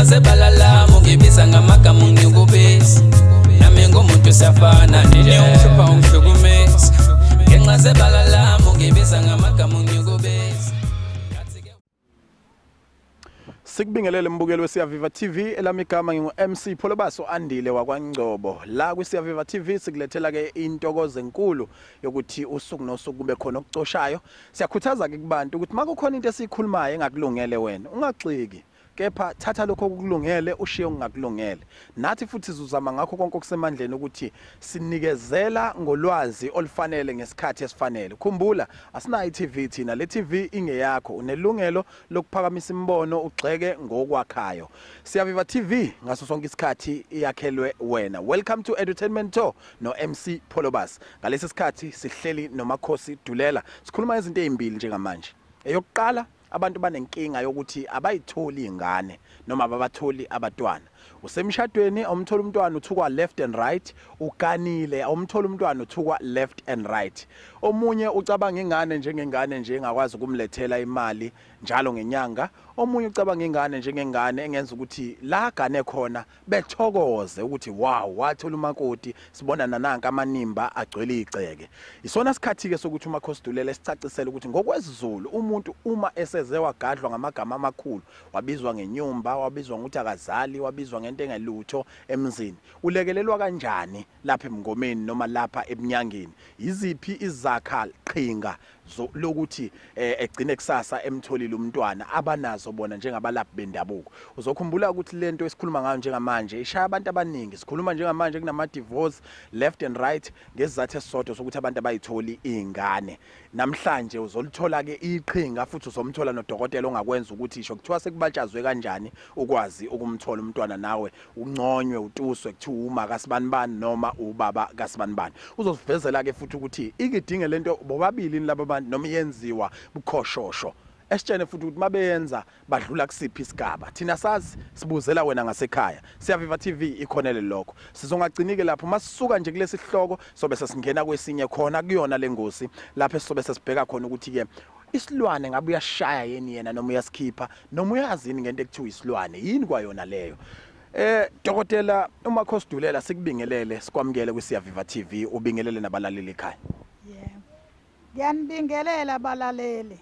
zebala lami ungibiza ngamagama ungikubisa nami ngumuntu siyafana nje ungihlupha ungihlukumeza ngenxa zebala lami ungibiza ngamagama ungikubisa. Sikubingelele mbukeli weSiyaviva TV, elami igama ngingu MC Pholobaso Andile wakwaNgcobo. La kwiSiyaviva TV sikulethela ke intokozo enkulu yokuthi usuku nosuku kube khona okucoshayo. Siyakhuthaza ke kubantu ukuthi makukhona into esikhulumayo engakulungele wena, ungaxiki. Kepha thatha lokho okukulungele ushiye okungakulungele. Nathi futhi sizuzama ngakho konke okusemandleni ukuthi sinikezela ngolwazi olufanele ngesikhathi esifanele. Khumbula asinayo i-TV thina, le TV ingeyakho, unelungelo lokuphakamisa imbono ugxeke ngokwakhayo. Siyaviva TV ngaso sonke isikhathi iyakhelwe wena. Welcome to Edutainment Tour no MC Pholobas. Ngalesi sikhathi sihleli noMakhosi Dulela. Sikhuluma izinto ezimbili njengamanje. Eyokuqala, abantu banenkinga yokuthi abayitholi ingane noma ababatholi abatwana. Usemshadweni awumthola umntwana uthukwa left and right, uganile awumthola umntwana uthukwa left and right. Omunye ucabanga ingane njengengane nje engakwazi ukumlethela imali njalo ngenyanga, omunye ucabanga ingane njengengane engenza ukuthi la gane khona bethokoze ukuthi wow wathola umakoti, sibona nananka amanimba agcwele igceke. Isona sikhathi ke sokuthi uMakhosi Dulela esicacisele ukuthi ngokwesiZulu umuntu uma eseze wagadlwa ngamagama amakhulu, wabizwa ngenyumba, wabizwa ngokuthi akazali, wabizwa ngento engelutho emzini, ulekelelwa kanjani lapha emngomeni noma lapha ebunyangeni? Iziphi izakha qhinga lokuthi egcine kusasa emtholile umntwana abanazo bona njengabalaphi bendabuko? Uzokhumbula ukuthi lento esikhuluma ngayo njengamanje ishaya abantu abaningi. Sikhuluma njengamanje kunama divorce left and right ngesizathu esisodwa sokuthi abantu abayitholi ingane. Namhlanje uzolithola ke iqhinga futhi uzomthola nodokotela ongakwenza ukuthi isho kuthiwa sekubatshazwe kanjani ukwazi ukumthola umntwana nawe unconywe utuswe kuthiwa uma kasibanibani noma ubaba kasibanibani. Uzosivezela ke futhi ukuthi ikidinge lento bobabili laba bantu noma iyenziwa bukhoshosho. Esitshene futhi ukuthi mabeyenza badlula kusiphi isigaba. Thina sazi sibuzela wena ngasekhaya. Siyaviva TV ikhonele lokho. Sizongagcinike lapho masisuka nje kulesi sihloko sobe sesingena kwesinye khona kuyona lengosi lapho sobe sesibheka khona ukuthi ke isilwane ngabe uyashaya yini yena noma uyasikhipha noma uyazini ngento ekuthiwa isilwane yini kwayona leyo. Dokotela uMakhosi Dulela sikubingelele sikwamukele kwiSiyaviva TV, ubingelele nabalaleli ekhaya. Yebo. Ngiyanibingelela abalaleli.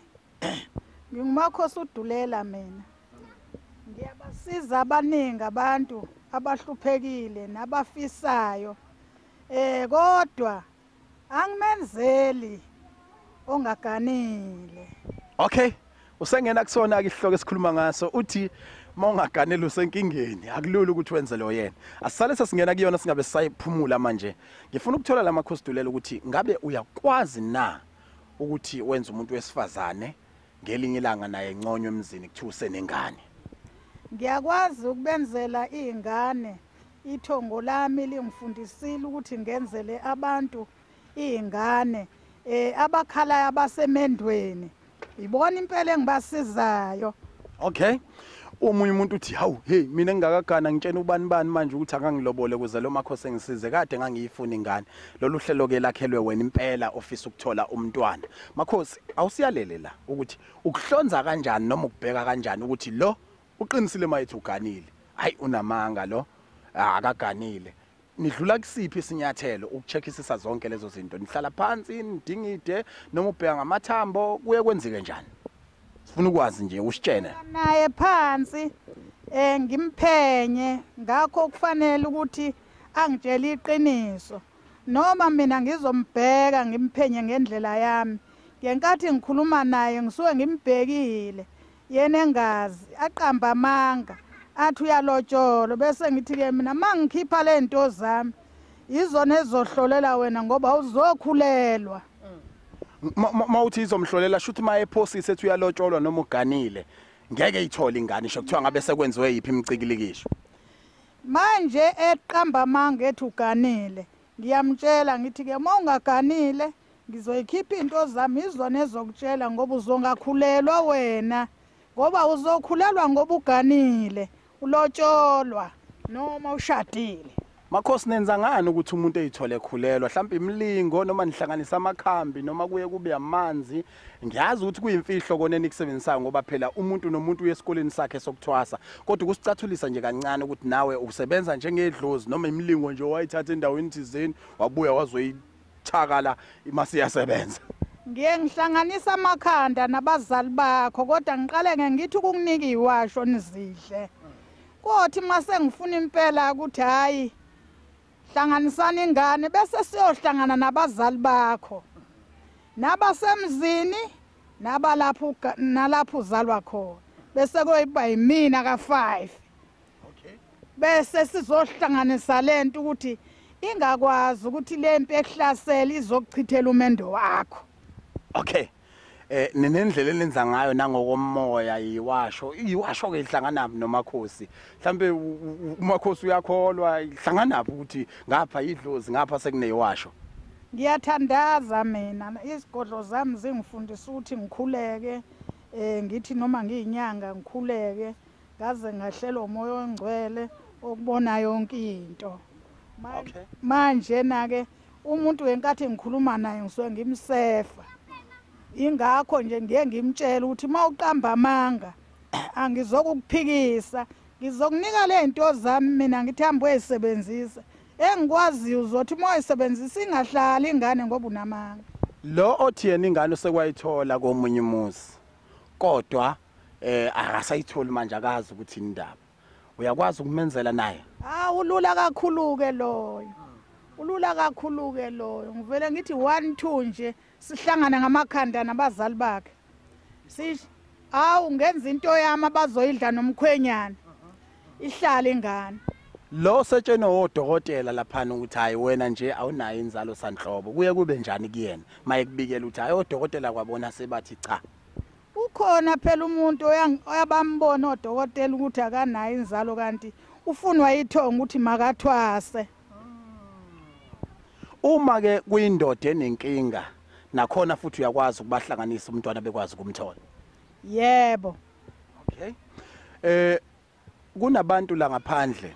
NginguMakhosi Dulela mina. Ngiyabasiza abaningi abantu abahluphekile nabafisayo. Kodwa angimenzeli ongaganile. Okay. Usengena kusona ke isihloko esikhuluma ngaso, uthi mawungaganele usenkingeni, akulula ukuthi wenze lo yena. Asisale sesingena kuyona singabe sisayiphumula manje. Ngifuna ukuthola la Makhosi Dulela ukuthi ngabe uyakwazi na ukuthi wenze umuntu wesifazane ngelinye ilanga naye enconywe emzini kuthiwa usenengane? Ngiyakwazi ukubenzela izingane. Ithongo lami lingifundisile ukuthi ngenzele abantu izingane abakhalayo abasemendweni. Ibona impela engibasizayo. Okay. Omunye umuntu uthi hawu hey mina ngingakagana ngitshena ubani bani manje ukuthi akangilobole kuze lo Makhosi engisize, kade ngangiyifuna ingane. Lolu hlelo ke lakhelwe wena impela ofisa ukuthola umntwana. Makhosi awusiyalele la ukuthi ukuhlonza kanjani noma ukubheka kanjani ukuthi lo uqinisile mayethi uganile, hayi unamanga lo akaganile. Nidlula kusiphi isinyathelo ukucheckisisa zonke lezo zinto? Nihlala phansi nidingide noma ubheka ngamathambo, kuye kwenzeke njani? Sifuna ukwazi nje usitshene. Naye phansi ngimphenye ngakho kufanele ukuthi angitshele iqiniso noma mina ngizombheka ngimphenye ngendlela yami. Ngenkathi ngikhuluma naye ngisuke ngimbhekile yena engazi aqamba amanga athi uyalotsholwa, bese ngithi ke mina mangikhipha lento zami izona ezohlolela wena ngoba uzokhulelwa. Mawuthi izomhlolela shuthi mayephosise ethi uyalotsholwa noma uganile ngeke ithole ingane, isho kuthiwa ngabe sekwenziwe yiphi imicikilikisho. Manje eqamba amanga ethi uganile, ngiyamtshela ngithi ke uma ungaganile ngizoyikhipha into zami izona ezokutshela ngoba uzongakhulelwa wena, ngoba uzokhulelwa ngoba uganile ulotsholwa noma ushadile. Makhosi, nenza ngani ukuthi umuntu eyithole ekhulelwa? Mhlawumbe imilingo noma nihlanganisa amakhambi noma kuye kube amanzi. Ngiyazi ukuthi kuyimfihlo kona enikusebenzisayo ngoba phela umuntu nomuntu uye esikoleni sakhe sokuthwasa, kodwa ukusicathulisa nje kancane ukuthi nawe usebenza njengedlozi noma imilingo nje wayithatha endaweni thizeni wabuya wazoyithakala masiyasebenza. Ngiye ngihlanganisa amakhanda nabazali bakho, kodwa ngiqale ngithi ukukunika iwasho nizidle. Kothi mase ngifuna impela ukuthi hayi hlanganisana ingane, bese siyohlangana nabazali bakho nabasemzini nabalapho nalapho uzalwa khona, bese kuyiba yimina ka5. Okay, bese sizohlanganisa lento ukuthi ingakwazi ukuthi lempi ehlasela izokuchithela umendo wakho. Okay, ninendlela elenza ngayo nangokomoya iwasho ke ihlangana nomakhosi. Mhlambe umakhosi uyakholwa, ihlangana ukuthi ngapha idlozi ngapha sekuneyiwasho. Ngiyathandaza mina, izigodlo zami zingifundisa ukuthi ngikhuleke, ngithi noma ngiyinyanga ngikhuleke ngaze ngahlelwa umoya ongcwele okubona yonke into. Okay. Manje na ke umuntu wenkathi ngikhuluma naye ngisuke ngimsefa. Ingakho nje ngiye ngimtshela ukuthi mawuqamba amanga angizokukuphikisa, ngizokunika le zinto zami mina ngithi hamba uyisebenzisa. Engikwaziyo uzothi uma uyisebenzisa ingahlali ingane ngoba unamanga. Lo othi yena ingane usekwayithola komunye umuzi kodwa akasayitholi manje, akazi ukuthi indaba, uyakwazi ukumenzela naye? Ah, ulula kakhulu ke loyo, ulula kakhulu ke loyo. Ngivele ngithi 1 2 nje sihlangana ngamakhanda nabazali bakhe. Awu ngenza into yami abazoyidla nomkhwenyana, ihlala ingane. Lo setsheno wodokotela laphana ukuthi hayi wena nje awunayo inzalo sanhlobo, kuye kube njani kuyena mayekubikela ukuthi hayi odokotela kwabona sebathi cha? Ukhona phela umuntu oyabambona odokotela ukuthi akanayo inzalo kanti ufunwa ithongo ukuthi makathwase. Uma ke kuyindoda enenkinga nakhona futhi uyakwazi ukubahlanganisa umntwana bekwazi ukumthola? Yebo. Okay. Kunabantu la ngaphandle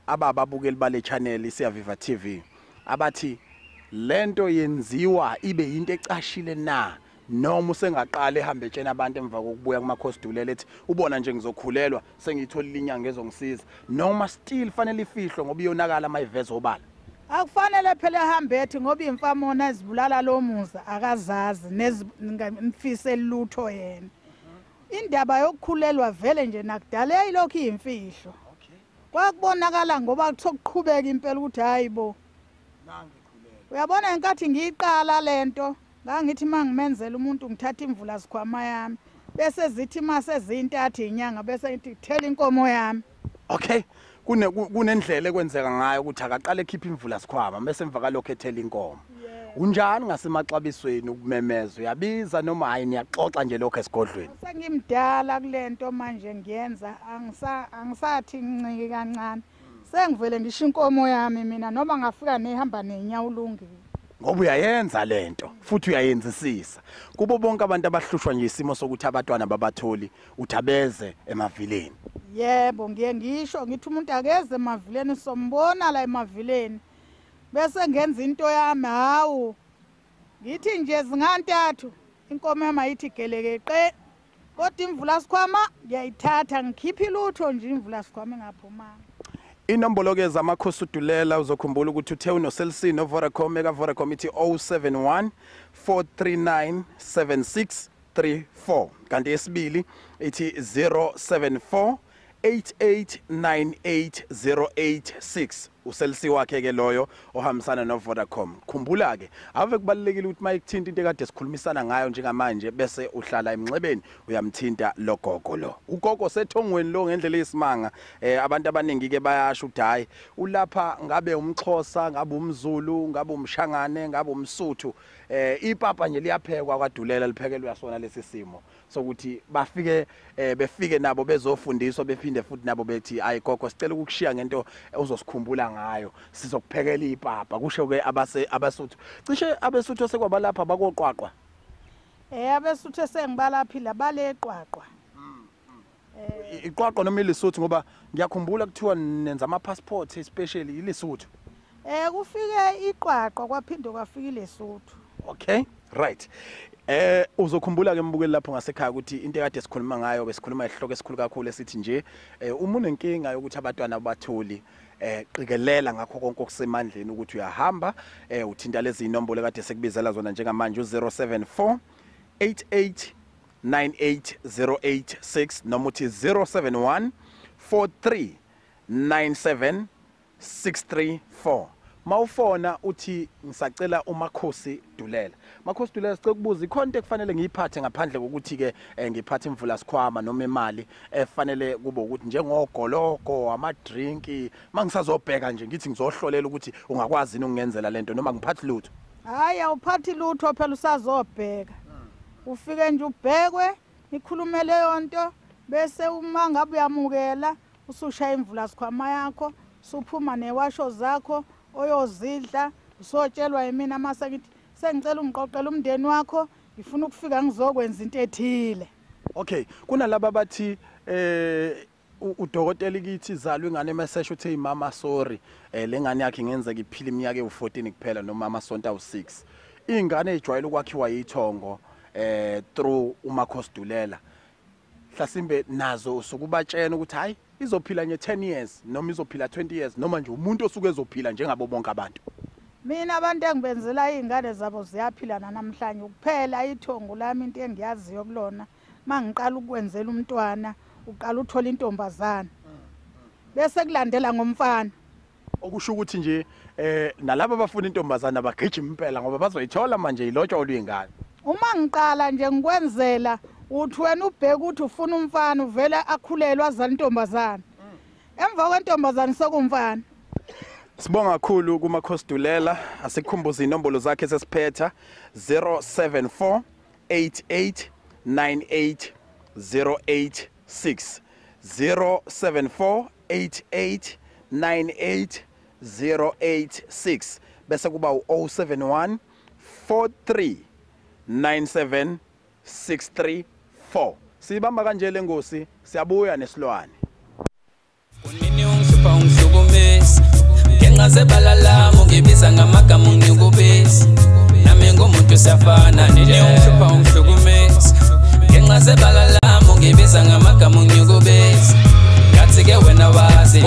abababukeli bale channel iSiyaviva TV abathi lento yenziwa ibe into ecashile na, noma usengaqala ehambe etshena abantu emva kokubuya kumakhosi Dulele ethi ubona nje ngizokhulelwa sengiyitholile inyanga ezongisiza, noma still fanele ifihlwe ngoba iyonakala mayivezwa obala? Akufanele phela ehambe ethi ngoba imfamona ezibulala lo muzi akazazi nezimfise lutho yena. Indaba yokukhulelwa vele nje nakudala yayilokhu iyimfihlo. Kwakubonakala ngoba kuthokuqhubeka impela ukuthi hayibo uyabona ngenkathi ngiyiqala lento ngangithi mangimenzela umuntu ngithatha imvula sikhwama yami bese zithi mase zintathu inyanga bese ngithi thela inkomo yami. Okay, kunendlela ekwenzeka ngayo ukuthi akaqale ekhipha imvula sikhwama bese emva kalokho ethela inkomo. Unjani ngasemaxabisweni ukumemeza, uyabiza noma hayi niyaxoxa nje lokho esigodlweni? Sengimdala kulento manje ngiyenza, angisathi ngincike kancane, sengivele ngisho inkomo yami mina noma ngafika nehamba nenyawo ulungile. Ngoba uyayenza lento futhi uyayenzisisa. Kubo bonke abantu abahlushwa nje isimo sokuthi abantwana babatholi uthi abeze emavileni. Yebo, ngiye ngisho ngithi umuntu akeze emavileni, sombona la emavileni bese ngenza into yami. Hawu ngithi nje zingantathu inkomo yami ayithi gelekeqe, kodwa imvula sikhwama ngiyayithatha ngikhipha ilutho nje imvula sikhwama ingaphumanga. Inombolo ke zamakhosi Dulela, uzokhumbula ukuthi uthe uno-Cell C no Vodacom, eka Vodacom ithi 071 439 7634, kanti esibili ithi 074 8898086. uCell C wakhe ke loyo ohambisana noVodacom. Khumbula ke ave kubalekile ukuthi mayikuthinta into ekade sikhulumisana ngayo njengamanje bese uhlala emnxebeni uyamthinta lo gogo lo. Ugogo sethongweni lo ngendlela eyisimanga. Abantu abaningi ke bayasho ukuthi hayi ulapha ngabe umXhosa, ngabe umZulu, ngabe umShangane, ngabe umSuthu. Ipapa nje liyaphekwa kwaDulela, liphekelwa sona lesi simo sokuthi bafike befike nabo bezofundiswa bephinde futhi nabo bethi ayi gogo sicela ukukushiya ngento ozosikhumbula ngayo, sizokuphekela ipapa. Kusho ke abasuthu, cishe abesuthu sekwabalapha bakoqwaqwa. Abesuthu sengibalaphila baleqwaqwa. Iqwaqwa noma iLesotho, ngoba ngiyakhumbula kuthiwa nenza ama passport especially iLesotho. Kufike iqwaqwa kwaphinde kwafika iLesotho. Okay, right. Uzokhumbula ke mbukeli lapho ngasekhaya ukuthi into ekade sikhuluma ngayo besikhuluma isihloko esikhulu kakhulu esithi nje uma unenkinga yokuthi abantwana batholi, qikelela ngakho konke okusemandleni ukuthi uyahamba uthinta lezi inombolo kade sekubizela zona njengamanje u074 88 98086 noma uthi 071 43 97 634. Mawufona uthi ngisacela uMakhosi Dulela. Makhosi Dulela, sicela ukubuza ikhona into ekufanele ngiyiphathe ngaphandle kokuthi ke ngiphathe imvula sikhwama noma imali efanele kube ukuthi njengogologo, amadrinki, mangisazobheka nje ngithi ngizohlolela ukuthi ungakwazi yini ukungenzela lento noma ngiphathi lutho? Hayi, awuphathi lutho phela, usazobheka. Ufike nje ubhekwe, nikhulume leyo nto, bese uma ngabe uyamukela usushaya imvula sikhwama yakho, suphuma newasho zakho oyozidla, usotshelwa yimina mase ngithi sengicela ungiqoqele umndeni wakho, ngifuna ukufika ngizokwenza into ethile. Okay, kunalaba abathi udokotela kithi izalwa ingane emesesho uthe mama sorry, lengane yakhe ingenzeka iphile iminyaka ewu14 kuphela noma amasonto awu6. Ingane ejwayele ukwakhiwa yithongo through uMakhosi Dulela, hlasimbe nazo usukubatshena ukuthi hayi izophila nje 10 years noma izophila 20 years noma nje umuntu osuke ezophila njengabo bonke abantu? Mina abantu engibenzela izingane zabo ziyaphila namhlanje, kuphela ithongo lami into engiyaziyo kulona mangiqala ukwenzela umntwana uqala uthola intombazana bese kulandela ngomfana. Okusho ukuthi nje nalabo abafuna intombazana bagijima impela ngoba bazoyithola manje ilotsholo ingane. Uma ngiqala nje ngikwenzela uthi wena ubheka ukuthi ufuna umfana uvele akhulelwe azale intombazana, emva kwentombazana sokumfana. Sibonga kakhulu kuMakhosi Dulela. Asikhumbuze inombolo zakhe sesiphetha 074 88 98 086, 074 88 98 086, bese kuba u071 43 97 634. Sibamba kanje lengosi, siyabuya nesilwane. Kunini ungihlupha ungihlukumeza ngenxa zebala lami, ungibiza ngamagama ungikubisa, nami ngumuntu siyafana nje. Ungihlupha ungihlukumeza ngenxa zebala lami, ungibiza ngamagama ungikubisa, ngathi ke wena wazi.